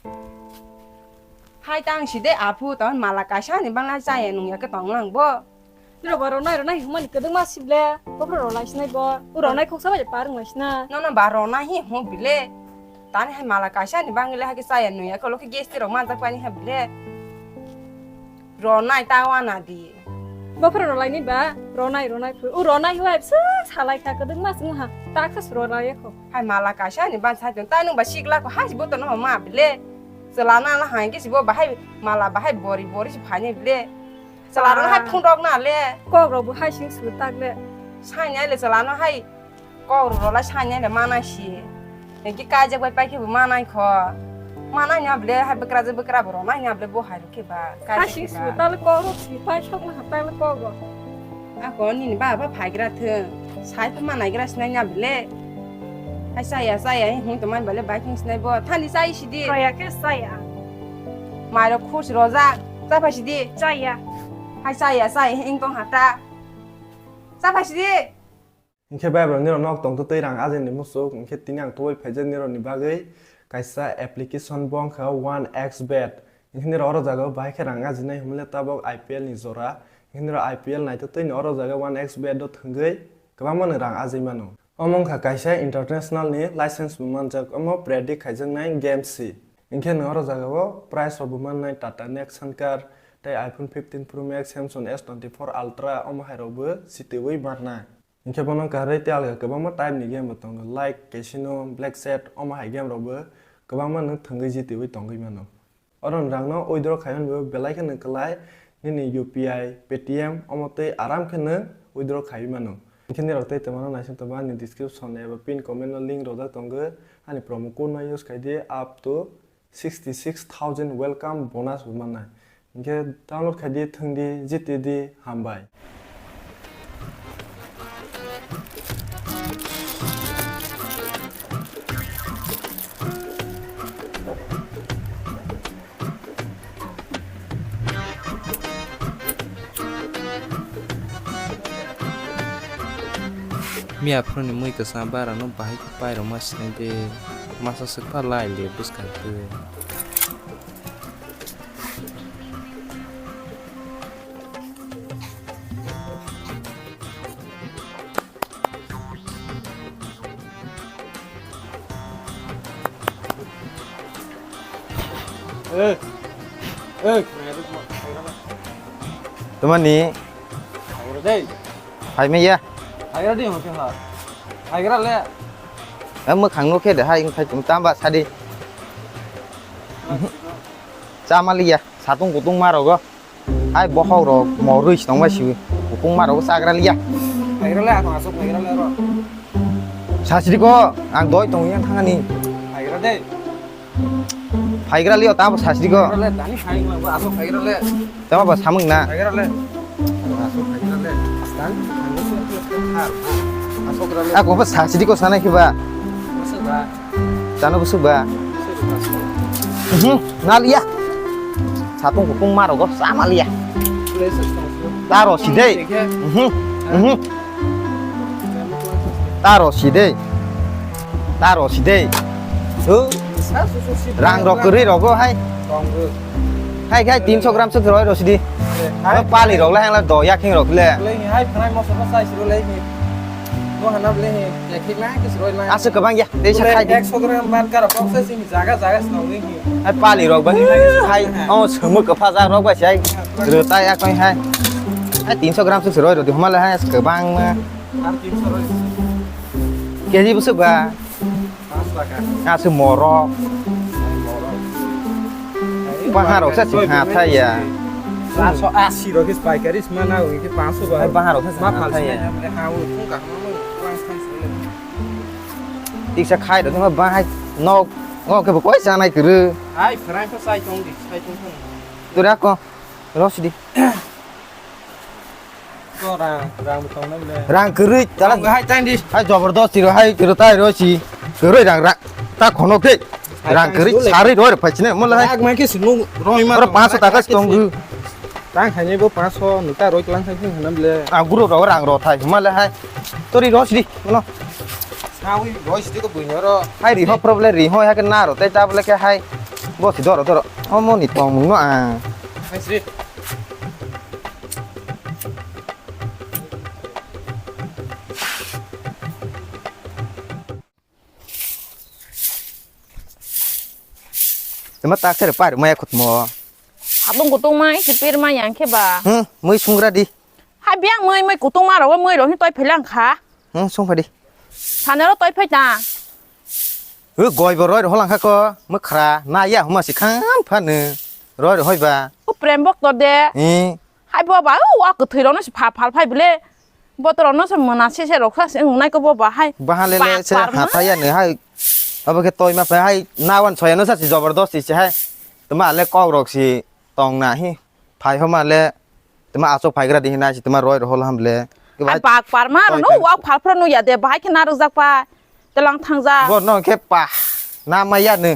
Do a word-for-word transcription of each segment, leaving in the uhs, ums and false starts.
Hai tang si de aphu, tong mala kaisa ni bangla chaya nung ya ke tong lang bo. Niro ba ronai ronai himani kedeng ma sible. Kopro ronai sinai bo. U ronai khoksa ba je parung lai sina. No no ba ronai hi ho bile. Tani hai mala kaisa ni bangla hai ke chaya nung ya ke lo ke gas ti rok manjak pani ha bile. Ronai ta wana di. Bopra ronai ni ba ronai ronai phu. U ronai huai sa salai kha kedeng ma sung ha. Ta kha suro lai kho. Hai mala kaisa ni ban sa tong ta nung ba sikla ko hai bo to no ma bile. Chalana la hai ke si bo bahai mala bahai bori bori si phani bile. Chalana hai phundok na le. Kok rok bo hai sing su tak le. Sai nai le chalana hai kok rok la sai nai le mana si. Eki kaijak bai pai ke bo manai kho. Manai nya bile hai bwkra je bwkra bo ronai nya bile bo hai ke ba. Hai sing su tak le kok rok si pai sok na tak le kok rok. Ako nini baba phaigra thung. Sai phama naigra sinai na bile. Hai saya saya hi hung tomai bale bai thung sinai bo. Thani sai sidi. Saya ke saya. Mairo khus roja. Cha phai sidi. Saya. Hai saya saya hing tong hata. Cha phai sidi. Hingke bai bro niro nok tong tei rang ajeni musuk. Hingke tini ang tuwai phaijak niro ni bagwi kaisa application bong kha one X bet. Hingke niro oro jaga o bahai khe rang ajinai hwnmale tabok I P L ni jora. Hingke niro I P L naitotwi ni oro jaga one X bet o thwngwi kwbangma nwng rang ajai mano. Omo wngkha kaisa international ni license bo manjak, omo predict khaijaknai game si. Hingke nwng oro jaga o price rok bo mannai Tata Nexon car tei iPhone fifteen Pro Max, Samsung S twenty-four Ultra omo hai rok bo sitiwi mannai. Hingke bono karwi tei alga kwbangma type ni game bo tongo, like Casino, Blackshot, omo hai game rok bo kwbangma nwng thwngwi jitiwi tongwi mano. Oro nwng rang no withdraw khai mani bo belai kheno kwlai, nini U P I, Paytm, omo tei aram khe nwng withdraw khai mano. Hingke nirok tei twmano naising tongma ani description eba pin comment no link rojak tongo, ani promo code no use khai di up to sixty six thousand welcome bonus bo mannai. Hingke download khai di, thwng di, jiti di, hambai. Miya phuru ni mui kwchang bara no bahai khe pai rok ma sinai de, masa swk pha lai le bwskang twi. Eh. Eh. Tumani. Ayo deh. Hai me ya. Hai ra di mo khe ha. Hai ra le. Ang mwkhang no khe de hai wng phai tum tamba sadi. Chama liya, satung kutung ma rogo. Hai bokhok rok mo rwi si tong bai si. Kutung ma rogo chagra liya. Hai ra le, ang asok hai ra le ro. Sasri ko, ang doi tong yang thangani. Hai ra de. Phaigra liyo, tamo sasri ko. Phaigra le, tani phai ma ba, asok phaigra le. Tamo ba samung na. Phaigra le. Asok phaigra le. Tani phaigra le. Asok ra le. Ako ba sasri ko sana ki ba. Masa ba. Tano busu ba. Masa ba. Mhm, naliya. Satung kutung maro go sama liya. Taro sidei. Mhm. Mhm. Taro sidei. Taro sidei. Thu. Rang rok kwrwi rogo hai. Hai khai tinso gram suk roi rosidi. Pali rok le hangla do yakhing rok le. Hai phanai moso ko sai siro le. Mo hana le. Yakhing na ki siro le. Asa kwbang ya. Tei sa khai di. Ekso gram bar kar box sai sini jaga jaga sino le. Hai pali rok ba hai. Oh, sumuk kwpha ja rok ba sai. Rwtai ya koi hai. Hai tinso gram suk roi rodi homa le hai kwbang ma. Ar tinso roi. Keji busuk ba. Aswk morok. Baharok sa sing ha thaya. Charsho asi rok is paikari is mana wi ke pangsho ba. Baharok sa sing ha thaya. Tiksa khai do ma bahai nok nok ke koi sanai kuru. Ai phrai pha sai tong di sai tong tong. Tura ko rosdi. Ko rang, rang bo tongnai bole. Rang kwrwi, tala. Rang hai tang di. Hai jabardasti ro, hai kwrwi tai ro si. Kwrwi rang, rang. Ta khonok de. Rang kwrwi, sari ro, phai chine, mo la hai. Rang mai ke sinu, roi ma. Oro pangsho taka si tong gu. Rang hai ne bo pangsho, nita roi klang thang thang hanam le. A guru ro rang ro thai, ma le hai. Tori ro si di, mo no. Sawi ro si di ko buino ro. Hai ri ho problem ri ho, hai ke na ro, tai ta bole ke hai. Bo si doro, doro. Omo ni tongmung no ang. Tama tak sere par maya khutmo. Abang kutung mai si pir mai yang khe ba. Hmm, mui sungra di. Hai biang mui, mui kutung ma ro, mui ro hin toi phelang kha. Hmm, sung phadi. Sana ro toi phai ta. Hu goi bo roi ro holang kha ko, mui khra na ya huma si kham pha ne. Roi ro hoi ba. U prem bok to de. Hmm. Hai bo ba, u wa kwthwi ro no si pha phal phai bile. Bo to ro no se mona se se rok sa se nai ko bo ba hai. Bahale le se ha pha ya ne hai. Abo khe toi ma phai hai na wan soya no sa si jabardasti se hai. Tama le kok rok si tong na hi. Phai homa le. Tama asok phaigra di hinai si tama roi rohol ham le. Ai bak par ma no wa phal phra no ya de bahai khe narwk jak pa. Telang thang ja. Bo no khe pa. Na ma ya ne.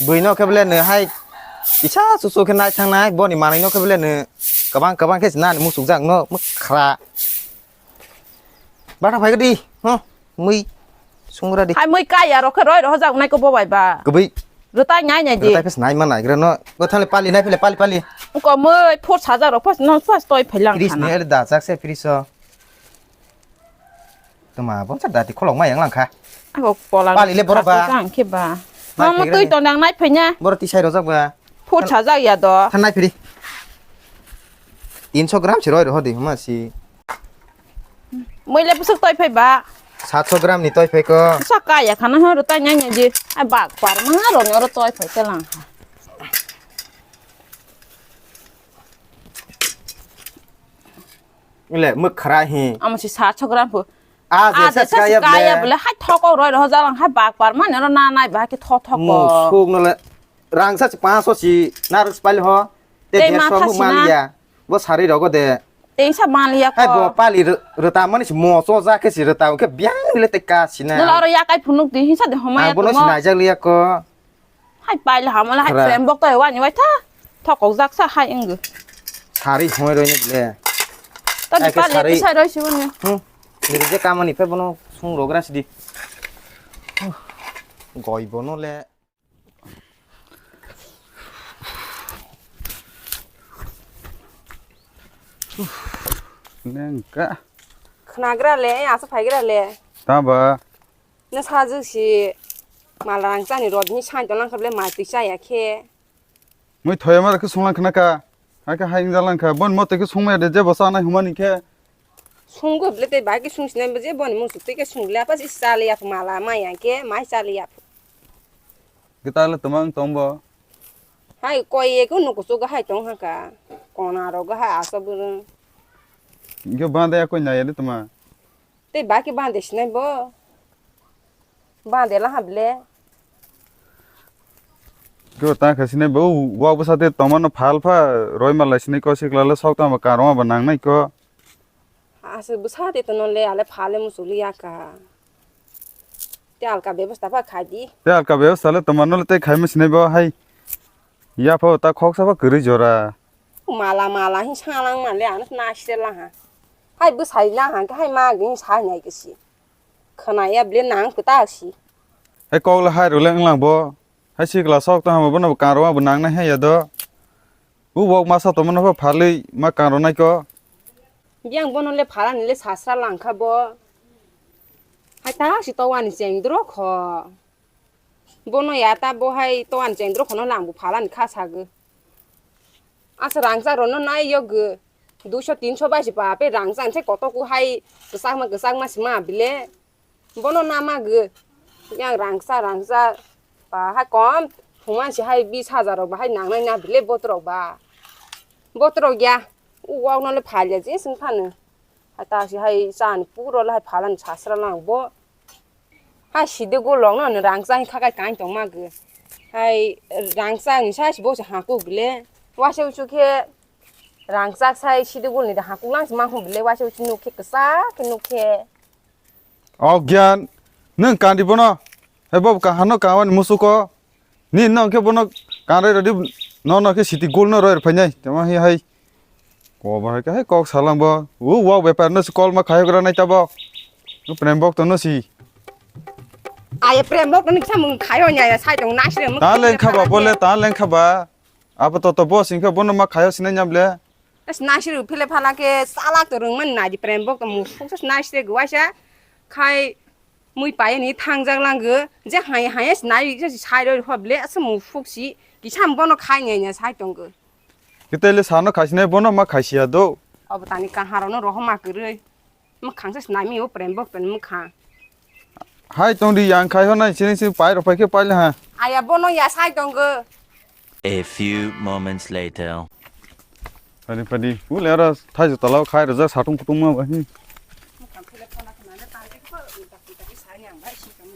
Bui no khe bele ne hai. Isa su su khe nai thang nai bo ni manai no khe bele ne. Kabang kabang khe na musuk jak no khra. Bata phai di. Ho. Mui. Sungra di. Hai mui kaya rok khe roi rohor jak nai ko bo bai ba. Kubui. Rwtai nai nai di. Rwtai phas nai ma nai gra no. Go thale pali nai phele pali pali. Ko mui phur saja rok phas no phas toi phailang. Fris ni el da jak se fris o. Tuma bo sa dati kholok ma yang lang kha. Ako pola. Pali le boro ba. Ang khe ba. Nai Mama phai tui gra ni. To nang nai phai nya. Boro tisai rojak ba. Phur saja ya do. Than nai phiri. Tinso gram si roi rohor di huma si. Mui le bwswk toi phai ba? Satso gram ni toi phai ko. Sa kaya khana ho rwtai nai nai di. Ai bak par ma ro no ro toi phai te lang. Le muk khra hi. Amo si satso gram phu. A je A sa je sa kaya kaya ble. Ble hai thoko roi ro jalang hai bak par ma ne ro na nai ba ki thok thok ko. Mo suk no le rang sa si panso si na ro spal ho. Te Te derso ma muk khasi mal na. Ya. Bo sari rogo de. Tengsa manliya ko. Hai bo pali rwta mani si mo cho ja khe si rwta khe biang le te ka si na. Nala oro yakai phunuk di hinsa de homaya. Ang bono si naijak liya ko. Hai pail hamala hai frame bok to wani wai tha. Thokok jak sa hai ing. Sari homai roi ni le. Ta di pali sari. Pisai roi si wani. Hmm. Ni je kamani phe bono sung rogra si di. Goi bono le. Nengka. Khnagra le, asa phaigra le. Taba. Na sajwk si malarang chani rod ni sain tong langkha ble mai twi chaya khe. Mui thoya mara khe sunglang khna ka. Hakhe hai wngjalang kha. Bon mote khe sungmaya de jebo chanai humani khe. Sunggo bwle tei bai khe sung sinai bo je boni muchuk twi khe sung le apa si cha le ya mala mai ya khe mai cha le ya. Gita le twmang tong bo. Hai koi ye khe nuk kuchuk hai tong ha ka. Kona rok hai asa bwrwng. Ge bande ya koi nai ya de tuma. Tei bai khe bande sinai bo. Bande la ha bwle. Kebo ta khe sinai bo, wa bwsa de tongmano phal pha, roi malai sinai ko sikla le sok tamo karoma bo nang nai ko. Ase bwsa de tono le ale phale muchuli ya ka. Te alka bebosta pha khai di. Te alka bebosta le tongmano le te khai ma sinai bo hai. Ya pho ta khoksa pha kwrwi jora. Mala mala hin salang ma le ano na sel la ha. Hai bwsai na ha hai ma gi sai nai kisi. Khana ya bwle nang kwtal si. Hai kok le hai rwle wnglang bo. Hai sikla sok tong hamo bono bo kang rwma bo nang nai hai ya do. U bok masa tongma no pha phalwi ma kang rwnai ko. Biyang bono le phalani le sasra lang kha bo. Hai ta si to wani cheng dro kho. Bono ya ta bo hai to wani cheng dro kho no lang bo phalani kha sa gw. Asa rangchak rok no nai yo gw. Duiso tinso bai se ba, pe rangchak se kotoku hai kwchakma kwchakma se ma bile. Bono nama gw. Yang rangchak rangchak ba hai kom thumani se hai bis hajar rok ba hai nangnai na bile botrok ba. Botrok ya. U wak no le phalya je sing phano. Hai ta se hai chani puro le hai phalani sasra lang bo. Hai sidi gulok no rangchak kha kai kain tong ma gw. Hai rangchak ni sai se bo se hakuk bile. Wase uchu khe rangchak sai sidi gul ni da hakuk lang se ma hum bile wase uchu nuk khe kwchak khe nuk khe. O Gyan, nwng kandi bono. Hai bo kaham no kawan musuko. Ni no khe bono kanrai rodi no no khe siti gul no roi phainai. Tama hi hai. Ko ba hai khe kok salang bo. U wa bepar no si kol ma khai gra nai ta bo. U prem bok to no si. Aye prem bok ni samung khayo nya ya sai tong nasre mo. Ta leng khaba bole, ta leng khaba. Abo to to boss inka bono ma khayo sinai nyam le. Es nasre phile phala ke salak to rung man na di prem bok to mu fuk sa nasre gwa sa. Khai mui paye ni thangjak lang go. Je hai hai es nai je sai ro hob le as mu fuk si. Ki sam bono khai nya nya sai tong go. Kitele sano khaisinai bono ma khaisiya do. Obo tani kaharo no rohoma kwrwi. Mwkhang se snami o prem bok pen mwkhang. Hai tong di yang khai honai sini sini pai rok pai khe pai le ha. Aya bono ya sai tong go. A few moments later. Padi padi. Ule ara thai jotala khai rojak satung kutung ma ba hi. Mwkhang phile phone khna le tang ko utak utak sai yang bai si tong.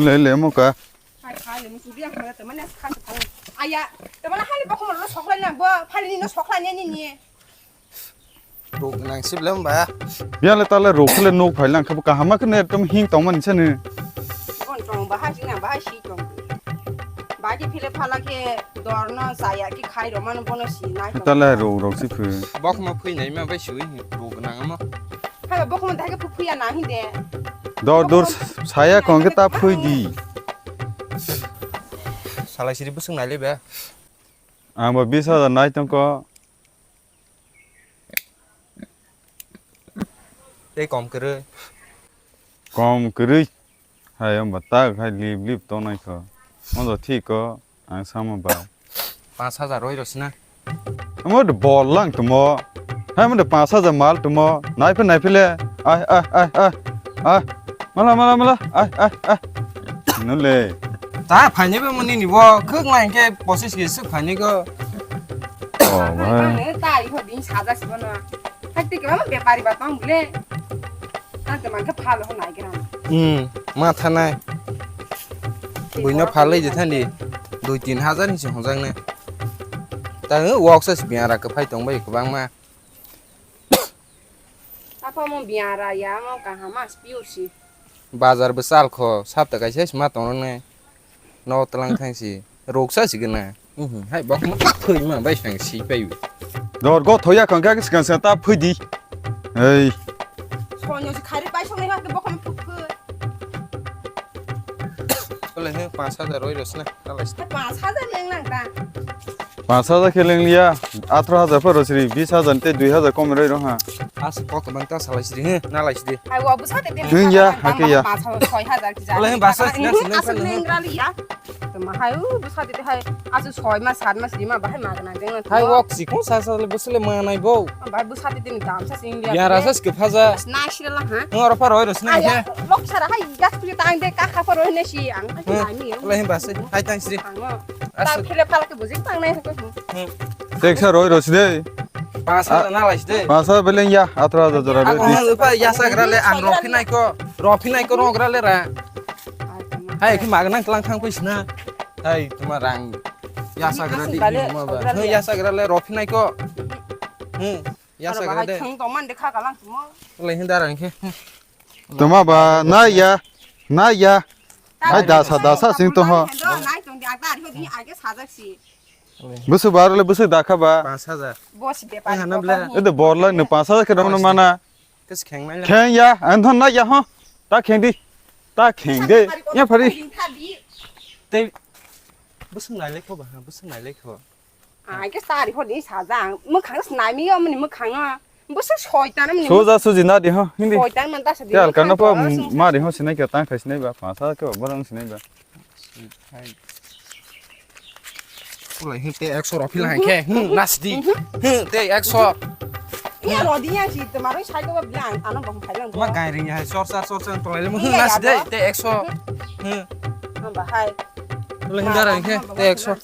Le le mo ka. Hai khai le mo sudi ang khna te mane khan. Aya te mane hai bok mo lo sok lai na bo phali ni no sok lai ni ni. Ruk nang sip lem ba. Biya le tale ruk le nuk phai lang khabu kahama kene ekdom hing tong man sene. Bon tong ba hai sing na ba hai si tong. Ba ki phile phala ke dor no saya ki khai ro man bono si nai tong. Tale ruk rok si phu. Bok ma phui nai ma bai sui ruk nang ma. Hai bok ma dai ke phu phu ya na hin de. Dor dor saya kong ke ta phui di. Salai siri busung nai le ba. Ang ba bis hajar nai tong ko. Tei kom kwrwi. Kom kwrwi. Hai, wngba tak hai lip lip tongnai kho. Wngdo thik kho, ang sama bai. Panch hajar roi rosina. Omo de bol lang tumo. Hai mo de panch hajar mal tumo. Nai phe, nai phe le. Ai, ai, ai, ai. Ai. Mala, mala, mala. Ai, ai, ai. Nole. Ta phaini bo muni ni bo. Khuk nai ke posis ke suk phaini ko. Oh, bhai. Bhai, ta iho din saja sibo na. Hakti ke mama bepari ba tong bile. Ta te man ke phalo ho nai gram. Hmm, ma thanai. Buino phalai je thani. Dui tin hajar ni se hongjak na. Ta wok sa biara ke phai tong bai kwbang ma. Apa mo biara ya mo kaham as piu si. Bazar bwsal kho, sapta kaisa se ma tongo ne. No tlang thang si. Roksa si gana. Mhm, hai bok mo thoi ma bai sang si pai. Dor go thoya kang ka sikang sa ta phui di. Ei. Sonyo si khari pai song ni ha ke bok mo phu phu. Ole he panch hajar roi rosna. Hai, panch hajar leng nang ta. Panch hajar khe leng liya, atro hajar pho rosri, bis hajar tei dui hajar kom roi rong ha. As kok man ta salai sri he, na lai sri. Hai, wa bwsa te din. Ding ya, ha ke ya. Panch hajar, soi hajar ki ja. Ole he basa sina sina. As leng ra liya. Tama hai u bwsa te hai as soi ma sat ma sri ma bahai ma gana jeng na. Hai wok si ko sa sa le bwsle ma nai bo. Bahai bwsa te din dam sa sing liya. Ya rasa ske phaja. Na sri la ha. Ngoro pa roi rosna he. Lok sara hai gas tu tang de ka kha pa roi ne si ang. Hai ni. Ole he basa. Hai tang sri. Ang. Aswk. Tang phile phalak ke bujik tang nai hwnkhe. Hmm. Teksa roi rw si de. Panch hajar na lai si de. Panch hajar beleng ya, atro hajar jora roi di. Ako hang pa ya sagra le ang rw phinai ko, rw phinai ko rw gra le ra. Hai, khi mag nang tlang thang pui sina. Hai, tuma rang. Ya sagra di, ma ba. Hai, ya sagra le rw phinai ko. Hmm. Ya sagra de. Thang tong man de kha kalang tumo. Lai hin darang khe. Tuma ba, na ya. Na ya. Hai dasa, dasa sing to ho. Nai tong di, ag dari ho di, age sajak si. Busu bar le busu dakha ba. Panch hajar. Bosi bepari. Ede bor lang ne panch hajar khe dong mana. Kes kheng nai. Kheng ya, an thon na ya ho. Ta kheng di. Ta kheng de. Ya phari. Tei busung nai lekho ba, busung nai lekho. Ai ke sari ho di sajang. Mwkhang snai mi yo mani mwkhang. Busu soitan mani. Soja suji na di ho. Hindi. Soitan man ta sadi. Te alkan pa ma di ho sinai kya tang khai sinai ba. Panch hajar khe ba borang sinai ba. Ulai hing te ekso rw phi lang khe. Hmm, nasdi. Hmm, te ekso. Iya rw di ya si, tomar oi sai ko bilang, ano bang khai lang. Ma gai ring ya, sor sar sor sar tolai le. Hmm, nasdi, te ekso. Hmm. Bahai. Ulai hing dara khe, te ekso.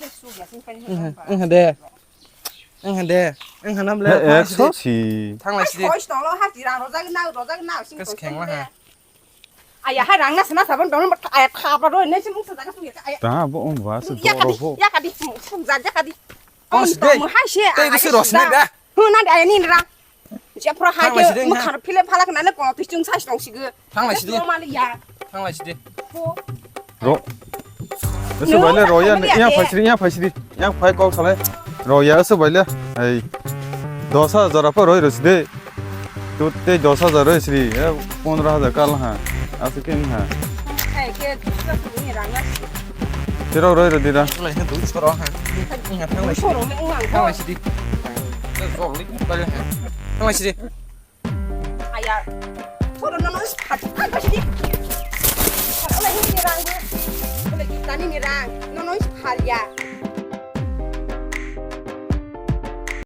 Hmm, de. Ang hande, ang hanam le. Ekso si. Thang lai si. Khoi tong lo ha ti rang rojak na, rojak na sing. Kes kheng la ha. Aya ha rang na sana sabon dong aya khap ro ne sing sa jaga sung ya aya. Ta bo um ba su do ro bo. Ya ka di sung ja ja ka di. Kos de. Mo ha se. Te bisi ros ne da. Hu na de aya ni ra. Je pro ha ke mo khar phile phalak na le ko pistung sa tong si ge. Thang lai sidi. Thang lai sidi. Ro. Eso baile ro ya, yang phai sidi, yang phai sidi. Yang phai kok salai. Ro ya eso baile. Ei. Dos hajar apa roi roside. Tu te dos hajar roi sidi. Ya, pondro hajar kal ha. Asu ken ha. Ei, Tirok roi rodi da. Wng lai sini dui soro ha. Wng ha, thang lai sini. Soro wng ang. Thang lai sini. Thang lai sini. Aya. Soro no no is phat. Thang lai sini. Phat lai sini rang. Boleh kita ni rang. No no is phat ya.